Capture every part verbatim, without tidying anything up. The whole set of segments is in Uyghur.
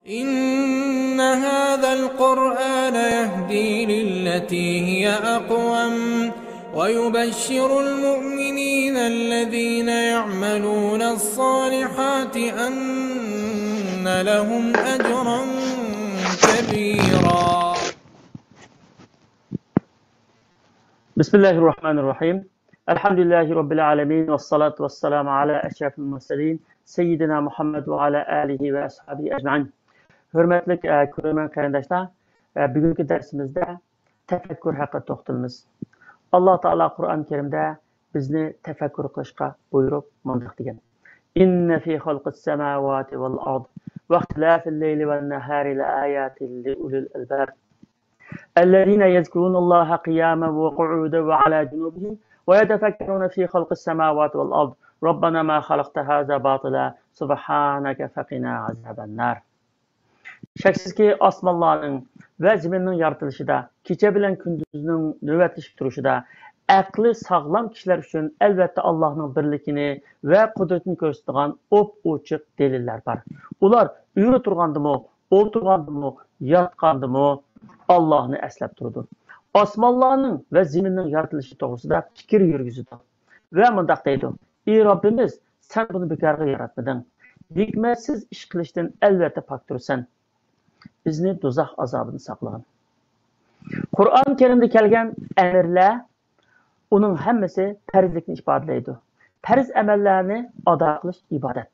إن هذا القرآن يهدي للتي هي أقوم ويبشر المؤمنين الذين يعملون الصالحات أن لهم أجرا كبيرا. بسم الله الرحمن الرحيم. الحمد لله رب العالمين، والصلاة والسلام على أشرف المرسلين سيدنا محمد وعلى آله وأصحابه أجمعين. ھۆرمەتلىك، ئە، كۆرۈرمەن قېرىنداشلار، ئە، بۈگۈنكى دەرسىمىزدە تەپەككۇر ھەققىدە توختىلىمىز. ئاللا تائالا قۇرئان كەرىمدە بىزنى تەپەككۇر قىلىشقا بۇيرۇپ مۇنداق دېگەن: إن في خلق السماوات والأرض واختلاف الليل والنهار لآيات لأولي الألباب الذين يذكرون الله قياما وقعودا وعلى جنوبهم ويتفكرون في خلق السماوات والأرض ربنا ما خلقت هذا باطلا سبحانك فقنا عذاب النار. شەكسىزكى، ئاسمانلارنىڭ ۋە زېمىننىڭ يارىتىلىشىدا، كېچە بىلەن كۈندۈزنىڭ نۆۋەتلىشىپ تۇرۇشىدا ئەقلى ساغلام كىشىلەر ئۈچۈن ئەلۋەتتە ئاللاھنىڭ بىرلىكىنى ۋە قۇدرىتىنى كۆرسىتىدىغان ئوپئوچۇق دەلىللەر بار. ئۇلار ئۆيدە تۇرغاندىمۇ، ئولتۇرغاندىمۇ، ياتقاندىمۇ ئاللاھنى ئەسلەپ تۇرىدۇ. ئاسمانلارنىڭ ۋە زېمىننىڭ يارىتىلىشى توغرىسىدا پىكىر يۈرگۈزىدۇ ۋە مۇنداق دەيدۇ: ئى رەببىمىز، سەن بۇنى بىكارغا ياراتمىدىڭ. ھېكمەتسىز ئىش قىلىشتىن ئەلۋەتتە پاكتۇرسەن. بىزنى دوزاخ ئازابىدىن ساقلىغىن. قۇرئان كەرىمدە كەلگەن ئەمىرلەر، ئۇنىڭ ھەممىسى پەرزلىكنى ئىپادىلەيدۇ. پەرز ئەمەللەرنى ئادا قىلىش ئىبادەت.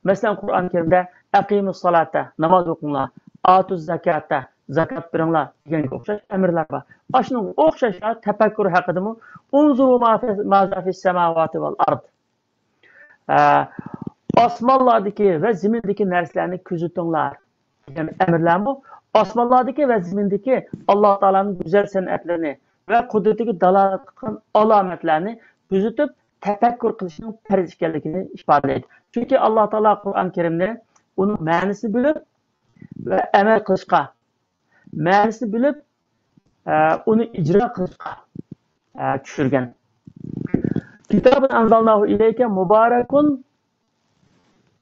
مەسىلەن، قۇرئان كەرىمدە «ئەقىمۇس سالاتا»، ناماز ئوقۇڭلار، «ئاتۇز زاكاتا»، زاكات بېرىڭلار دېگەنگە ئوخشاش ئەمىرلەر بار. ئاشۇنىڭغا ئوخشاشلا تەپەككۇر ھەققىدىمۇ «ئۇنزۇرۇ ما فى-، مازا فىس سەماۋاتى ۋەل ئارد». ئە، ئاسمانلاردىكى ۋە زېمىندىكى نەرسىلەرنى كۆزىتىڭلار دېگەن ئەمىرلەرمۇ ئاسمانلاردىكى ۋە زېمىندىكى ئاللا تائالانىڭ گۈزەل سەنئەتلىرىنى ۋە قۇدرىتىگە دالالەت قىلغان ئالامەتلەرنى كۆزىتىپ، تەپەككۇر قىلىشنىڭ پەرز ئىكەنلىكىنى ئىپادىلەيدۇ. چۈنكى ئاللا تائالا قۇرئان كەرىمنى ئۇنىڭ مەنىسىنى بىلىپ ۋە ئەمەل قىلىشقا، مەنىسىنى بىلىپ، ئە، ئۇنى ئىجرا قىلىشقا، ئە، چۈشۈرگەن. كىتابۇن ئەنزەلناھۇ ئىلەيكە مۇبارەكۇن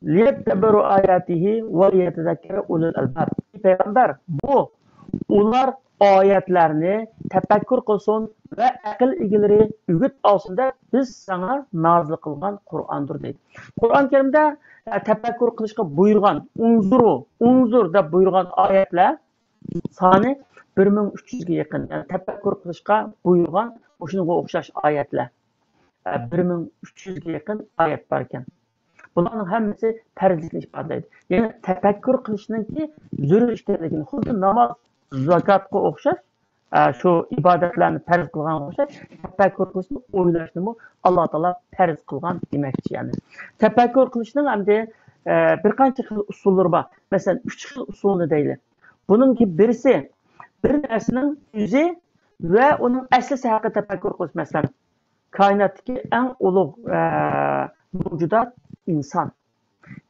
لىيەددەببەرۇ ئاياتىھى ۋە لىيەتەزەككەرە ئۇلۇل ئەلباب. ئى پەيغەمبەر، بۇ ئۇلار ئايەتلەرنى تەپەككۇر قىلسۇن ۋە ئەقىل ئىگىلىرى ئۈگۈت ئالسۇن دەپ بىز ساڭا نازىل قىلغان قۇرئاندۇر دەيدۇ. قۇرئان كەرىمدە، ئە، تەپەككۇر قىلىشقا بۇيرۇغان، ئۇنزۇرۇ، ئۇنزۇر دەپ بۇيرۇغان ئايەتلەر سانى بىر مىڭ ئۈچ يۈزگە يېقىن، يەنى تەپەككۇر قىلىشقا بۇيرۇغان مۇشۇنىڭغا ئوخشاش ئايەتلەر، ئە، بىر مىڭ ئۈچ يۈزگە يېقىن ئايەت بار ئىكەن. بۇلارنىڭ ھەممىسى پەرزلىكنى ئىپادىلەيدۇ. يەنى تەپەككۇر قىلىشنىڭكى زۆرۈر ئىكەنلىكىنى، خۇددى ناماز، زاكاتقا ئوخشاش، ئە، شۇ ئىبادەتلەرنى پەرز قىلغانغا ئوخشاش، تەپەككۇر قىلىشنى، ئويلاشنىمۇ ئاللا تائالا پەرز قىلغان دېمەكچى، يەنى. تەپەككۇر قىلىشنىڭ ئەمدى، ئە، بىر قانچە خىل ئۇسۇللىرى بار. مەسىلەن، ئۈچ خىل ئۇسۇلنى دەيلى. بۇنىڭكى بىرسى، بىر نەرسىنىڭ ئۆزى ۋە ئۇنىڭ ئەسلىسى ھەققىدە تەپەككۇر قىلىش. مەسىلەن، كائىناتتىكى ئەڭ ئۇلۇغ، ئە، مەۋجۇدات ئىنسان.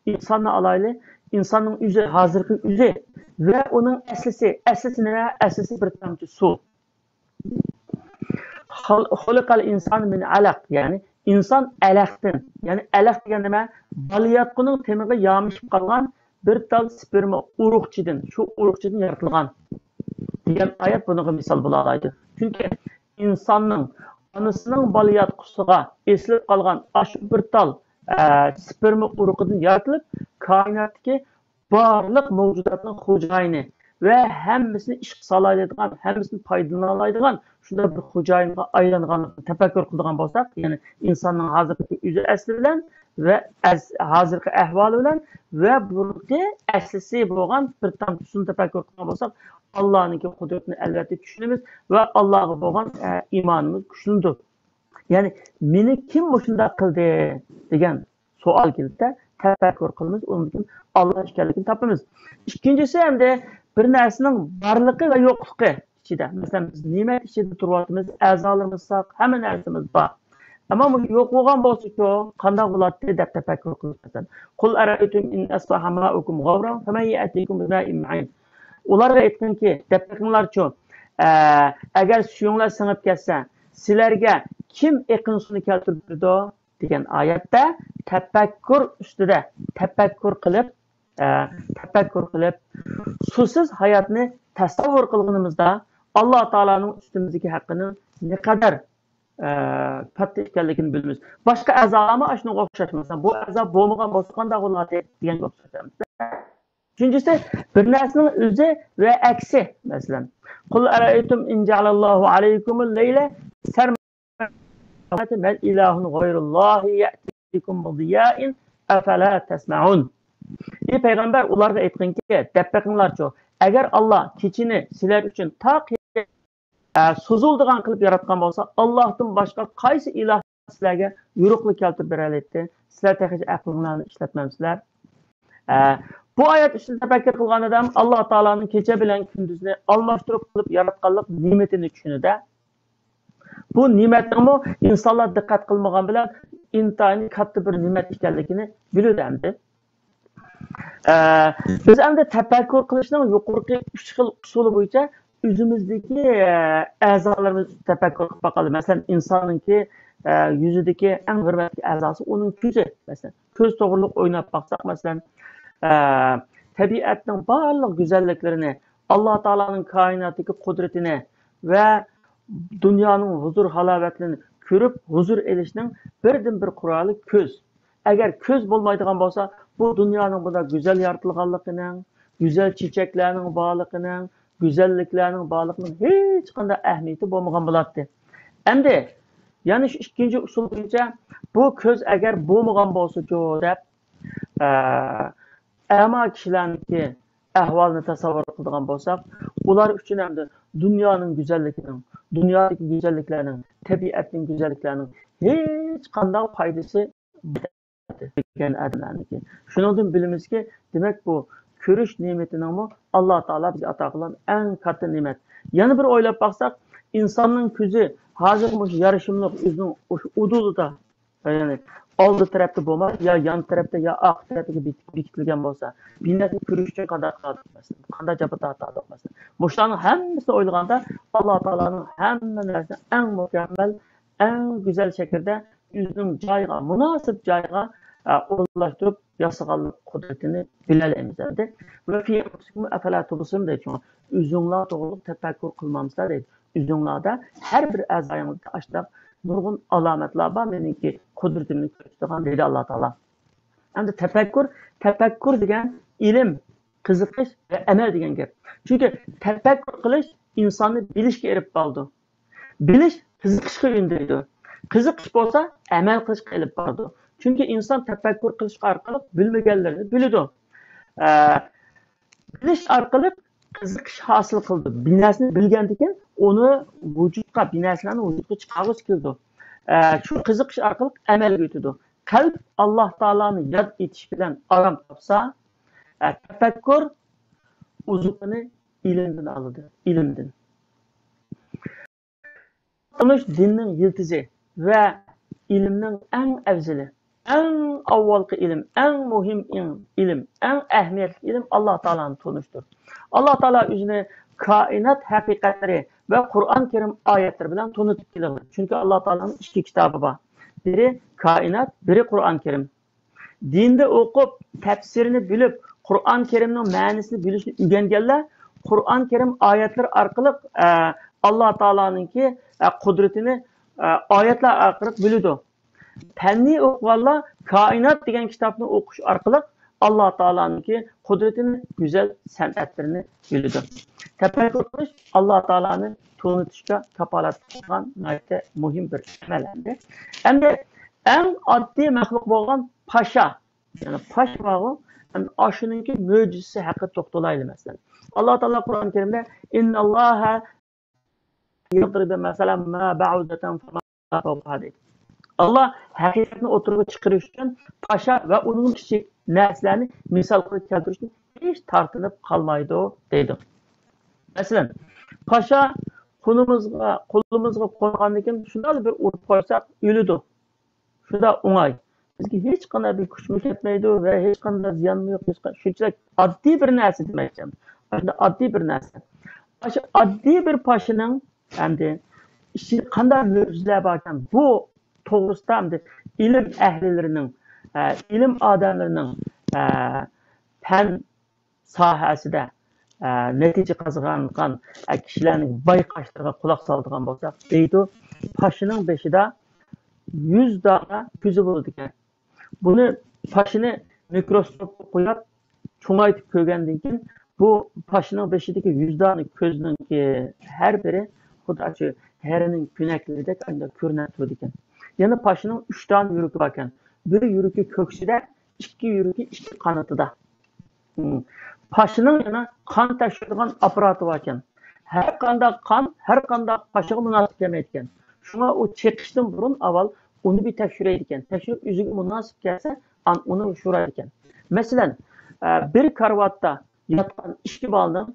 ئىنساننى ئالايلى، ئىنساننىڭ ئۆزى، ھازىرقى ئۆزى ۋە ئۇنىڭ ئەسلىسى. ئەسلىسى نېمە؟ ئەسلىسى بىر تامچە سۇ. خال-، خۇلىقەل ئىنسان مىن ئەلەق، يەنى ئىنسان ئەلەقتىن، يەنى ئەلەق دېگەن نېمە؟ بالىياتقۇنىڭ تېمىغا يامىشىپ قالغان بىر تال سپېرما ئۇرۇقچىدىن، شۇ ئۇرۇقچىدىن يارىتىلغان دېگەن ئايەت بۇنىڭغا مىسال بولالايدۇ. چۈنكى ئىنساننىڭ ئانىسىنىڭ بالىياتقۇسىغا ئېسىلىپ قالغان ئاشۇ بىر تال، ئە، سپېرما ئۇرۇقىدىن يارىتىلىپ، كائىناتتىكى بارلىق مەۋجۇداتنىڭ خوجايىنى ۋە ھەممىسىنى ئىشقا سالالايدىغان، ھەممىسىنى پايدىلىنالايدىغان شۇنداق بىر خوجايىنغا ئايلانغانلىقىنى تەپەككۇر قىلىدىغان بولساق، يەنى ئىنساننىڭ ھازىرقى ئۆزى ئەسلى بىلەن ۋە ئەس-، ھازىرقى ئەھۋالى بىلەن ۋە بۇرۇنقى ئەسلىسى بولغان بىر تامچە سۇنى تەپەككۇر قىلغان بولساق، ئاللانىڭكى قۇدرىتىنى ئەلۋەتتە چۈشىنىمىز ۋە ئاللاغا بولغان، ئە، ئىمانىمىز كۈچلىنىدۇ. يەنى، مېنى كىم مۇشۇنداق قىلدى دېگەن سوئال كېلىدىكەن، تەپەككۇر قىلىمىز، ئۇنىڭدىن كېيىن ئاللا ئىكەنلىكىنى تاپىمىز. ئىككىنچىسى ئەمدى بىر نەرسىنىڭ بارلىقى ۋە يوقلۇقى ئىچىدە. مەسىلەن، بىز نېمە ئىچىدە تۇرۇۋاتىمىز، ئەزالىرىمىز ساق، ھەممە نەرسىمىز بار. ئەمما بۇ يوق بولغان بولسىچۇ، قانداق بولاتتى دەپ تەپەككۇر قىلىمىز. مەسىلەن، قۇل ئەرەئەيتۇم ئىن ئەسبەھە ماؤكۇم غەۋرا فەمەن يەئتىكۇم بىمائىن مەئىن. ئۇلارغا ئېيتقىنكى، دەپ بېقىڭلارچۇ، ئە، ئەگەر سۈيۈڭلار سىڭىپ كەتسە، سىلەرگە كىم ئېقىن سۇنى كەلتۈرۈپ بېرىدۇ؟ دېگەن ئايەتتە تەپەككۇر ئۈستىدە، تەپەككۇر قىلىپ، ئە، تەپەككۇر قىلىپ، سۇسىز ھاياتنى تەسەۋۋۇر قىلغىنىمىزدا، ئاللا تائالانىڭ ئۈستىمىزدىكى ھەققىنىڭ نەقەدەر، ئە، كاتتا ئىكەنلىكىنى بىلىمىز. باشقا ئەزالارمۇ ئاشۇنىڭغا ئوخشاش، مەسىلەن، بۇ ئەزا بولمىغان بولسا قانداق بولاتتى دېگەنگە ئوخشاش. ئۈچىنچىسى، بىر نەرسىنىڭ ئۆزى ۋە ئەكسى، مەسىلەن، قۇل ئەرەيتۇم ئىن جەئەلەللاھۇ ئەلەيكۇمۇل لەيلە سەرمەدًا مەن ئىلاھۇن غەيرۇللاھى يەئتىكۇم بىضىيائىن ئەفەلا تەسمەئۇن. ئى پەيغەمبەر، ئۇلارغا ئېيتقىنكى، دەپ بېقىڭلارچۇ، ئەگەر ئاللا كېچىنى سىلەر ئۈچۈن تا قىيامەت ئە، سوزۇلىدىغان قىلىپ ياراتقان بولسا، ئاللاھتىن باشقا قايسى ئىلاھ سىلەرگە يورۇقلۇق كەلتۈرۈپ بېرەلەيتتى؟ سىلەر تېخىچە ئەقلىڭلارنى ئىشلەتمەمسىلەر؟ ئە، بۇ ئايەت ئۈستىدە تەپەككۇر قىلغان ئادەم ئاللا تائالانىڭ كېچە بىلەن كۈندۈزنى ئالماشتۇرۇپ قىلىپ ياراتقانلىق نېمىتىنى چۈشىنىدۇ. بۇ نېمەتنىڭمۇ ئىنسانلار دىققەت قىلمىغان بىلەن ئىنتايىن كاتتا بىر نېمەت ئىكەنلىكىنى بىلىدۇ ئەمدى. ئە، بىز ئەمدى تەپەككۇر قىلىشنىڭ يۇقىرىقى ئۈچ خىل ئۇسۇلى بويىچە ئۆزىمىزدىكى، ئە، ئەزالىرىمىزنى تەپەككۇر قىلىپ باقايلى. مەسىلەن، ئىنساننىڭكى، ئە، يۈزىدىكى ئەڭ ھۆرمەتلىك ئەزاسى ئۇنىڭ كۆزى. مەسىلەن، كۆز توغرۇلۇق ئويلاپ باقساق، مەسىلەن، ئە، تەبىئەتنىڭ بارلىق گۈزەللىكلىرىنى، ئاللا تائالانىڭ كائىناتتىكى قۇدرىتىنى ۋە دۇنيانىڭ ھۇزۇر-ھالاۋەتلىرىنى كۆرۈپ ھۇزۇر ئېلىشنىڭ بىردىنبىر قورالى كۆز. ئەگەر كۆز بولمايدىغان بولسا، بۇ دۇنيانىڭ بۇنداق گۈزەل يارىتىلغانلىقىنىڭ، گۈزەل چېچەكلەرنىڭ بارلىقىنىڭ، گۈزەللىكلەرنىڭ بارلىقىنىڭ ھېچقانداق ئەھمىيىتى بولمىغان بولاتتى. ئەمدى يەنە شۇ ئىككىنچى ئۇسۇل بويىچە، بۇ كۆز ئەگەر بولمىغان بولسىچۇ دەپ، ئە، ئەما كىشىلەرنىڭكى ئەھۋالىنى تەسەۋۋۇر قىلىدىغان بولساق، ئۇلار ئۈچۈن ئەمدى دۇنيانىڭ گۈزەللىكىنىڭ، دۇنيادىكى گۈزەللىكلەرنىڭ، تەبىئەتنىڭ گۈزەللىكلەرنىڭ ھېچقانداق پايدىسى بولمايدىكەن ئادەملەرنىڭكى. شۇنىڭدىن بىلىمىزكى، دېمەك، بۇ كۆرۈش نېمىتىنىڭمۇ ئاللا تائالا بىزگە ئاتا قىلغان ئەڭ كاتتا نېمەت. يەنە بىر ئويلاپ باقساق، ئىنساننىڭ كۆزى ھازىر مۇشۇ يارىشىملىق ئۆزىنىڭ ئوش-، ئۇدۇلىدا، يەنى ئالدى تەرەپتە بولماي، يا يان تەرەپتە، يا ئارقا تەرەپتىگە بېكىتىلگەن بولسا، بىر نەرسىنى كۆرۈش ئۈچۈن قانداق قىلاتتۇق مەسىلەن؟ قانداق جاپا تارتاتتۇق مەسىلەن؟ مۇشۇلارنىڭ ھەممىسىنى ئويلىغاندا، ئاللا تائالانىڭ ھەممە نەرسىنى ئەڭ مۇكەممەل، ئەڭ گۈزەل شەكىلدە ئۆزىنىڭ جايىغا، مۇناسىپ جايىغا، ئە، ئورۇنلاشتۇرۇپ ياسىغانلىق قۇدرىتىنى بىلەلەيمىز ئەمدى. ۋە فى ئەنفۇسىكۇم ئەفەلا تۇبسىرۇن دەيدۇ. شۇڭا ئۆزۈڭلار توغرۇلۇق تەپەككۇر قىلمامسىلەر دەيدۇ. ئۆزۈڭلاردا ھەر بىر ئەزايىڭلاردا ئاشۇنداق نۇرغۇن ئالامەتلەر بار، مېنىڭكى قۇدرىتىمنى كۆرسىتىدىغان، دېدى ئاللا تائالا. ئەمدى تەپەككۇر، تەپەككۇر دېگەن ئىلىم، قىزىقىش ۋە ئەمەل دېگەن گەپ. چۈنكى تەپەككۇر قىلىش ئىنساننى بىلىشكە ئېلىپ بارىدۇ. بىلىش قىزىقىشقا ئۈندەيدۇ. قىزىقىش بولسا ئەمەل قىلىشقا ئېلىپ بارىدۇ. چۈنكى ئىنسان تەپەككۇر قىلىش ئارقىلىق بىلمىگەنلىرىنى بىلىدۇ. ئە، بىلىش ئارقىلىق قىزىقىش ھاسىل قىلىدۇ. بىر نەرسىنى بىلگەندىن كېيىن ئۇنى ۋۇجۇدقا، بىر نەرسىلەرنى ۋۇجۇدقا چىقارغۇسى كېلىدۇ. ئە، شۇ قىزىقىش ئارقىلىق ئەمەلگە ئۆتىدۇ. قەلب ئاللا تائالانى ياد ئېتىش بىلەن ئارام تاپسا، ئە، تەپەككۇر ئوزۇقىنى ئىلىمدىن ئالىدۇ، ئىلىمدىن. تونۇش دىننىڭ يىلتىزى ۋە ئىلىمنىڭ ئەڭ ئەۋزىلى، ئەڭ ئاۋۋالقى ئىلىم، ئەڭ مۇھىم ئىڭ-، ئىلىم، ئەڭ ئەھمىيەتلىك ئىلىم ئاللا تائالانى تونۇشتۇر. ئاللا تائالا ئۆزىنى كائىنات ھەقىقەتلىرى ۋە قۇرئان كەرىم ئايەتلىرى بىلەن تونۇتۇپ كېلىدۇ. چۈنكى ئاللا تائالانىڭ ئىككى كىتابى بار. بىرى كائىنات، بىرى قۇرئان كەرىم. دىندا ئوقۇپ، تەپسىرىنى بىلىپ، قۇرئان كەرىمنىڭ مەنىسىنى بىلىشنى ئۆگەنگەنلەر قۇرئان كەرىم ئايەتلىرى ئارقىلىق، ئە، ئاللا تائالانىڭكى، ئە، قۇدرىتىنى، ئە، ئايەتلەر ئارقىلىق بىلىدۇ. پەننى ئوقۇغانلار كائىنات دېگەن كىتابنى ئوقۇش ئارقىلىق ئاللا تائالانىڭكى قۇدرىتىنى، گۈزەل سەنئەتلىرىنى بىلىدۇ. تەپەككۇر قىلىش ئاللا تائالانى تونۇتۇشقا كاپالەتلىك قىلىدىغان ناھايىتى مۇھىم بىر ئەمەل ئەمدى. ئەمدى ئەڭ ئاددىي مەخلۇق بولغان پاشا، يەنى پاشا بارغۇ، ئەمدى ئاشۇنىڭكى مۆجىزىسى ھەققىدە توختىلايلى مەسىلەن. ئاللا تائالا قۇرئان كەرىمدە، ئىنناللاھە يەضرىبۇ مەسەلەن ما بەئۇدەتەن فەما فەۋقەھا دەيدۇ. ئاللا ھەقىقەتنى ئوتتۇرىغا چىقىرىش ئۈچۈن پاشا ۋە ئۇنىڭ كىچىك نەرسىلەرنى مىسال قىلىپ كەلتۈرۈشتىن ھېچ تارتىنىپ قالمايدۇ دەيدۇ. مەسىلەن، پاشا قولىمىزغا، قولىمىزغا قونغاندىن كېيىن شۇنداق بىر ئۇرۇپ قويساق ئۆلىدۇ. شۇنداق ئوڭاي. بىزگە ھېچقانداق بىر كۈچمۇ كەتمەيدۇ ۋە ھېچقانداق زىيانمۇ يوق. ھېچقا-، شۇنچىلىك ئاددىي بىر نەرسە دېمەكچى. ئاشۇنداق ئاددىي بىر نەرسە. ئاشۇ ئاددىي بىر پاشىنىڭ ئەمدى ئىچىدە قانداق مۆجىزىلەر باركەن، بۇ توغرىسىدا ئەمدى ئىلىم ئەھلىلىرىنىڭ، ئە، ئىلىم ئادەملىرىنىڭ، ئە، پەن ساھەسىدە، ئە، نەتىجە قازانغان، ئە، كىشىلەرنىڭ بايقاشلىرىغا قۇلاق سالىدىغان بولساق، دەيدۇ، پاشىنىڭ بېشىدا يۈز دانە كۆزى بولىدىكەن. بۇنى، پاشىنى مىكروسكوپقا قويۇپ، چوڭايتىپ كۆرگەندىن كېيىن، بۇ پاشىنىڭ بېشىدىكى يۈز دانە كۆزنىڭكى ھەر بىرى خۇددى شۇ تەرىنىڭ كۆينەكلىرىدەك ئانداق كۆرۈنۈپ تۇرىدىكەن. يەنە پاشىنىڭ ئۈچ دانە يۈرىكى باركەن. بىر يۈرىكى كۆكسىدە، ئىككى يۈرىكى ئىككى قانىتىدا. مم. پاشىنىڭ يەنە قان تەكشۈرىدىغان ئاپپاراتى باركەن. ھەر قانداق قان ھەر قانداق پاشىغا مۇناسىپ كەلمەيدىكەن. شۇڭا ئۇ چېقىشتىن بۇرۇن ئاۋۋال ئۇنى بىر تەكشۈرەيدىكەن. تەكشۈرۈپ ئۆزىگە مۇناسىپ كەلسە، ئان-، ئۇنى شورايدىكەن. مەسىلەن، ئە، بىر كارىۋاتتا ياتقان ئىككى بالىنىڭ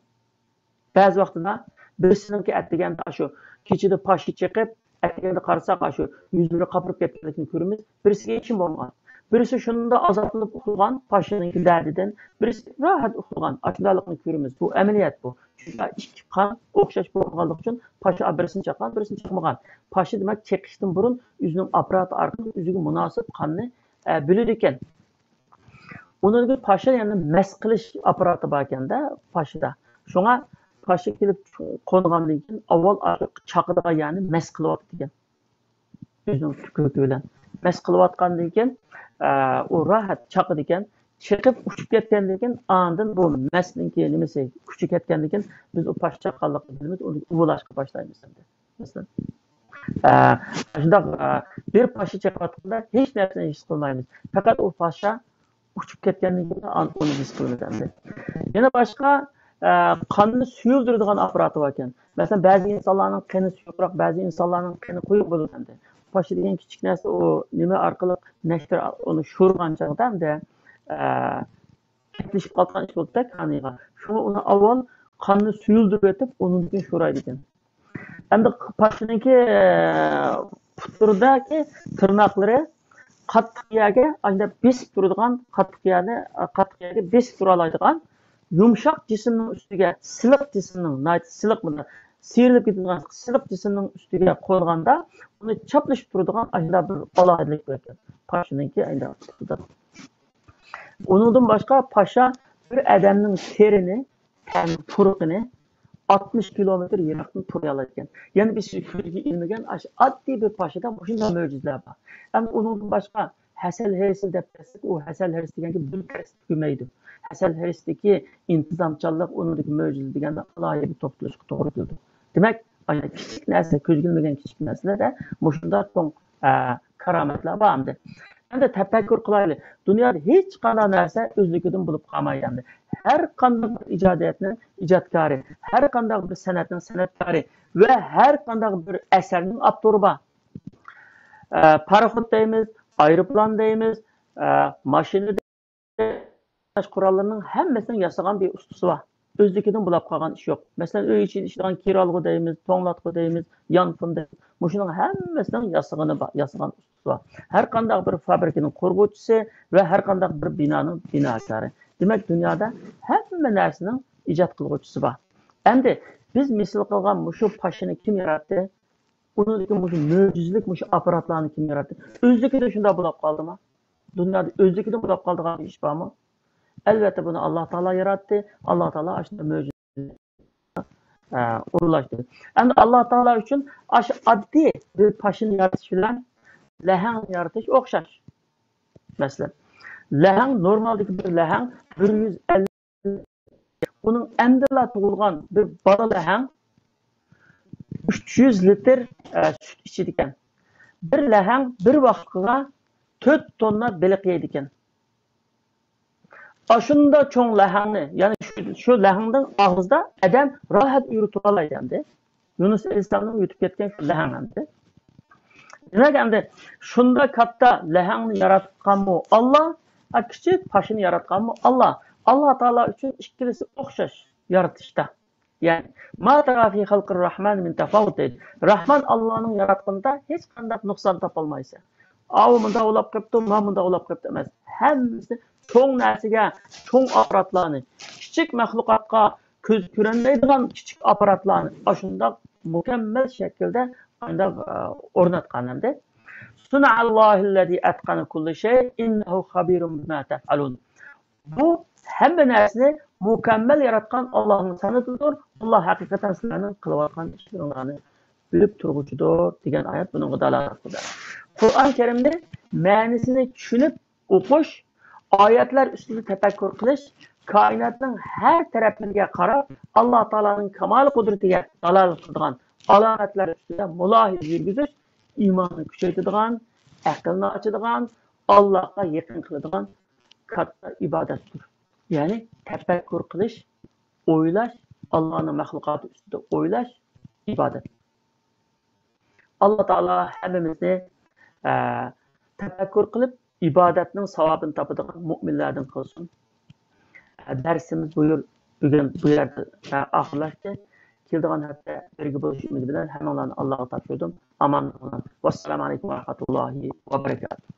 بەزى ۋاقتىدا بىرسىنىڭكى ئەتىگەندە ئاشۇ كېچىدە پاشا چېقىپ، ئەتىگەندە قارىساق، ئاشۇ يۈزلىرى قاپىرىپ كەتكەنلىكىنى كۆرىمىز. بىرسىگە ھېچنېمە بولمىغان. بىرسى شۇندا ئازابلىنىپ ئۇخلىغان، پاشىنىڭكى دەردىدىن، بىرسى راھەت ئۇخلىغان. ئاشۇنداقلىقنى كۆرىمىز. بۇ ئەمەلىيەت بۇ. چۈنكى ئىككى قان ئوخشاش بولمىغانلىقى ئۈچۈن پاشا بىرسىنى چاققان، بىرسىنى چاقمىغان. پاشا دېمەك چېقىشتىن بۇرۇن ئۆزىنىڭ ئاپپاراتى ئارقىلىق ئۆزىگە مۇناسىپ قاننى، ئە، بىلىدىكەن. ئۇنىڭدىن كېيىن پاشا يەنە مەس قىلىش ئاپپاراتى باركەن-دە پاشىدا. شۇڭا پاشا كېلىپ قونغاندىن كېيىن ئاۋۋال چاقىدىغان يەرنى مەس قىلىۋاتىدىكەن. ئۆزىنىڭ تۈكرۈكى بىلەن. مەس قىلىۋاتقاندىن كېيىن، ئە، ئۇ راھەت چاقىدىكەن. چېقىپ ئۇچۇپ كەتكەندىن كېيىن، ئاندىن بۇ مەسنىڭكى نېمىسى، كۈچى كەتكەندىن كېيىن بىز ئۇ پاشا چاققانلىقنى بىلىمىز، ئۇنى ئۇۋىلاشقا باشلايمىز ئەمدى. مەسىلەن، ئە، شۇنداق، ئە، بىر پاشا چېقىۋاتقاندا ھېچ نەرسىنى ھېس قىلمايمىز. پەقەت ئۇ پاشا ئۇچۇپ كەتكەندىن كېيىن ئان-، ئۇنى ھېس قىلىمىز ئەمدى. يەنە باشقا، ئە، قاننى سۈيۈلدۈرىدىغان ئاپپاراتى باركەن. مەسىلەن، بەزى ئىنسانلارنىڭ قېنى سۇيۇقراق، بەزى ئىنسانلارنىڭ قېنى قويۇق بولىدۇ ئەمدى. پاشا دېگەن كىچىك نەرسە، ئۇ نېمە ئارقىلىق نەشتەر ئۇنى شورىغان چاغدا ئەمدى، ئە، كەتلىشىپ قالغان ئىش بولىدۇ-دە كانىغا. شۇڭا ئۇنى ئاۋۋال قاننى سۈيۈلدۈرۈۋېتىپ، ئۇنىڭدىن كېيىن شورايدىكەن. ئەمدى پاشىنىڭكى، ئە، پۇتلىرىدىكى تىرناقلىرى قاتتىق يەرگە، ئاشۇنداق بېسىپ تۇرىدىغان، قاتتىق يەرنى، قاتتىق يەرگە بېسىپ تۇرالايدىغان يۇمشاق جىسىمنىڭ ئۈستىگە، سىلىق جىسىمنىڭ، ناھايىتى سىلىق، بۇنداق سىيرىلىپ كېتىدىغان سىلىق جىسىمنىڭ ئۈستىگە قونغاندا، ئۇنى چاپلىشىپ تۇرىدىغان ئاشۇنداق بىر ئالاھىدىلىك بار ئىكەن پاشىنىڭكى ئاشۇنداق پۇتىدا. ئۇنىڭدىن باشقا پاشا بىر ئادەمنىڭ تېرىنى، تەن پۇرىقىنى ئاتمىش كىلومېتىر يىراقتىن پۇرىيالايدىكەن. يەنى بىز كۆزگە ئىلمىگەن ئاشۇ ئاددىي بىر پاشىدا مۇشۇنداق مۆجىزىلەر بار. ئەمدى ئۇنىڭدىن باشقا ھەسەل ھېرىسى دەپ كەتسەك، ئۇ ھەسەل ھېرىسى دېگەن گەپ بىر كەسىپ تۈگىمەيدۇ. ھەسەل ھېرىسىدىكى ئىنتىزامچانلىق، ئۇنىڭدىكى مۆجىزە دېگەندە ئالاھىدە بىر توختىلىشقا توغرا كېلىدۇ. دېمەك، ئانا كىچىك نەرسە، كۆزگە ئىلمىگەن كىچىك نەرسىلەردە مۇشۇنداق چوڭ، ئە، كارامەتلەر بار ئەمدى. ئەمدى تەپەككۇر قىلايلى. دۇنيادا ھېچقانداق نەرسە ئۆزلۈكىدىن بولۇپ قالمايدۇ ئەمدى. ھەر قانداق بىر ئىجادىيەتنىڭ ئىجادكارى، ھەر قانداق بىر سەنئەتنىڭ سەنئەتكارى ۋە ھەر قانداق بىر ئەسەرنىڭ ئاپتورى بار. ئە، پاراخوت دەيمىز، ئايروپىلان دەيمىز، ئە، ماشىنا دەيمىز، قوراللىرىنىڭ ھەممىسىنىڭ ياسىغان بىر ئۇستىسى بار. ئۆزلۈكىدىن بولاپ قالغان ئىش يوق. مەسىلەن، ئۆي ئىچىدە ئىشلەيدىغان كىرئالغۇ دەيمىز، توڭلاتقۇ دەيمىز، يانفون دەيمىز. مۇشۇنىڭ ھەممىسىنىڭ ياسىغىنى بار، ياسىغان ئۇستىسى بار. ھەر قانداق بىر فابرىكىنىڭ قۇرغۇچىسى ۋە ھەر قانداق بىر بىنانىڭ بىناكارى. دېمەك، دۇنيادا ھەممە نەرسىنىڭ ئىجاد قىلغۇچىسى بار. ئەمدى بىز مىسال قىلغان مۇشۇ پاشىنى كىم ياراتتى؟ ئۇنىڭدىكى مۇشۇ مۆجىزىلىك مۇشۇ ئاپپاراتلارنى كىم ياراتتى؟ ئۆزلۈكىدىن شۇنداق بولاپ قالدىمۇ؟ دۇنيادا ئۆزلۈكىدىن بولاپ قالىدىغان بىر ئىش بارمۇ؟ ئەلۋەتتە، بۇنى ئاللا تائالا ياراتتى. ئاللا تائالا ئاشۇنداق مۆجىزىلەرنى، ئە، ئورۇنلاشتۇردى. ئەمدى ئاللا تائالا ئۈچۈن ئاشۇ ئاددىي بىر پاشىنى يارىتىش بىلەن لەھەڭنى يارىتىش ئوخشاش. مەسىلەن، لەھەڭ، نورمالدىكى بىر لەھەڭ بىر يۈز ئەللىك، ئۇنىڭ ئەمدىلا تۇغۇلغان بىر بالا لەھەڭ ئۈچ يۈز لىتىر، ئە، سۈت ئىچىدىكەن. بىر لەھەڭ بىر ۋاقىتقىغا تۆت توننا بېلىق يەيدىكەن. ئاشۇنداق چوڭ لەھەڭنى، يەنى شۇ، شۇ لەھەڭنىڭ ئاغزىدا ئادەم راھەت ئۆرە تۇرالايدۇ ئەمدى. يۇنۇس ئەلەيھىسسالامنىڭ يۇتۇپ كەتكەن شۇ لەھەڭ ئەمدى. دېمەك، ئەمدى شۇنداق كاتتا لەھەڭنى ياراتقانمۇ ئاللا، ھە، كىچىك پاشىنى ياراتقانمۇ ئاللا. ئاللا تائالا ئۈچۈن ئىككىلىسى ئوخشاش يارىتىشتا. يەنى، ما ترا في خلق الرحمن من تفاوت دەيدۇ. رەھمان ئاللانىڭ ياراتقىنىدا ھېچقانداق نۇقسان تاپالمايسەن. ئاۋۇ مۇنداق بولاپ قېپتۇ، ما مۇنداق بولاپ قېپتۇ ئەمەس. ھەممىسى چوڭ نەرسىگە، چوڭ ئاپپاراتلارنى، كىچىك مەخلۇقاتقا كۆز كۆرەلمەيدىغان كىچىك ئاپپاراتلارنى ئاشۇنداق مۇكەممەل شەكىلدە ئانداق، ئە، ئورناتقان ئەمدى. صنع الله الذي أتقن كل شيء إنه خبير بما تفعلون. بۇ ھەممە نەرسىنى مۇكەممەل ياراتقان ئاللاھنىڭ سەنئىتىدۇر. ئاللاھ ھەقىقەتەن سىلەرنىڭ قىلىۋاتقان ئىشلىرىڭلارنى بىلىپ تۇرغۇچىدۇر، دېگەن ئايەت بۇنىڭغا دالالەت قىلىدۇ. قۇرئان كەرىمنى مەنىسىنى چۈشىنىپ ئوقۇش، ئايەتلەر ئۈستىدە تەپەككۇر قىلىش، كائىناتنىڭ ھەر تەرەپلىرىگە قاراپ، ئاللاھ تائالانىڭ كامال قۇدرىتىگە دالالەت قىلىدىغان ئالامەتلەر ئۈستىدە مۇلاھىزە يۈرگۈزۈش ئىماننى كۈچەيتىدىغان، ئەقىلنى ئاچىدىغان، ئاللاھقا يېقىن قىلىدىغان كاتتا ئىبادەتتۇر. يەنى تەپەككۇر قىلىش، ئويلاش، ئاللاھنىڭ مەخلۇقاتى ئۈستىدە ئويلاش ئىبادەت. ئاللاھ تائالا ھەممىمىزنى، ئە، تەپەككۇر قىلىپ، ئىبادەتنىڭ ساۋابىنى تاپىدىغان مۇئمىنلاردىن قىلسۇن. ئە، دەرسىمىز بۇ يەر، بۈگۈن بۇ يەردە، ئە، ئاخىرلاشتى. كېلىدىغان ھەپتە بىرگە بولۇش ئۈمىدى بىلەن ھەممىڭلارنى ئاللاھقا تاپشۇردۇم. ئامان بولۇڭلار. ۋەسسالامۇ ئەلەيكۇم ۋە رەھمەتۇللاھى ۋە بەرەكاتۇھ.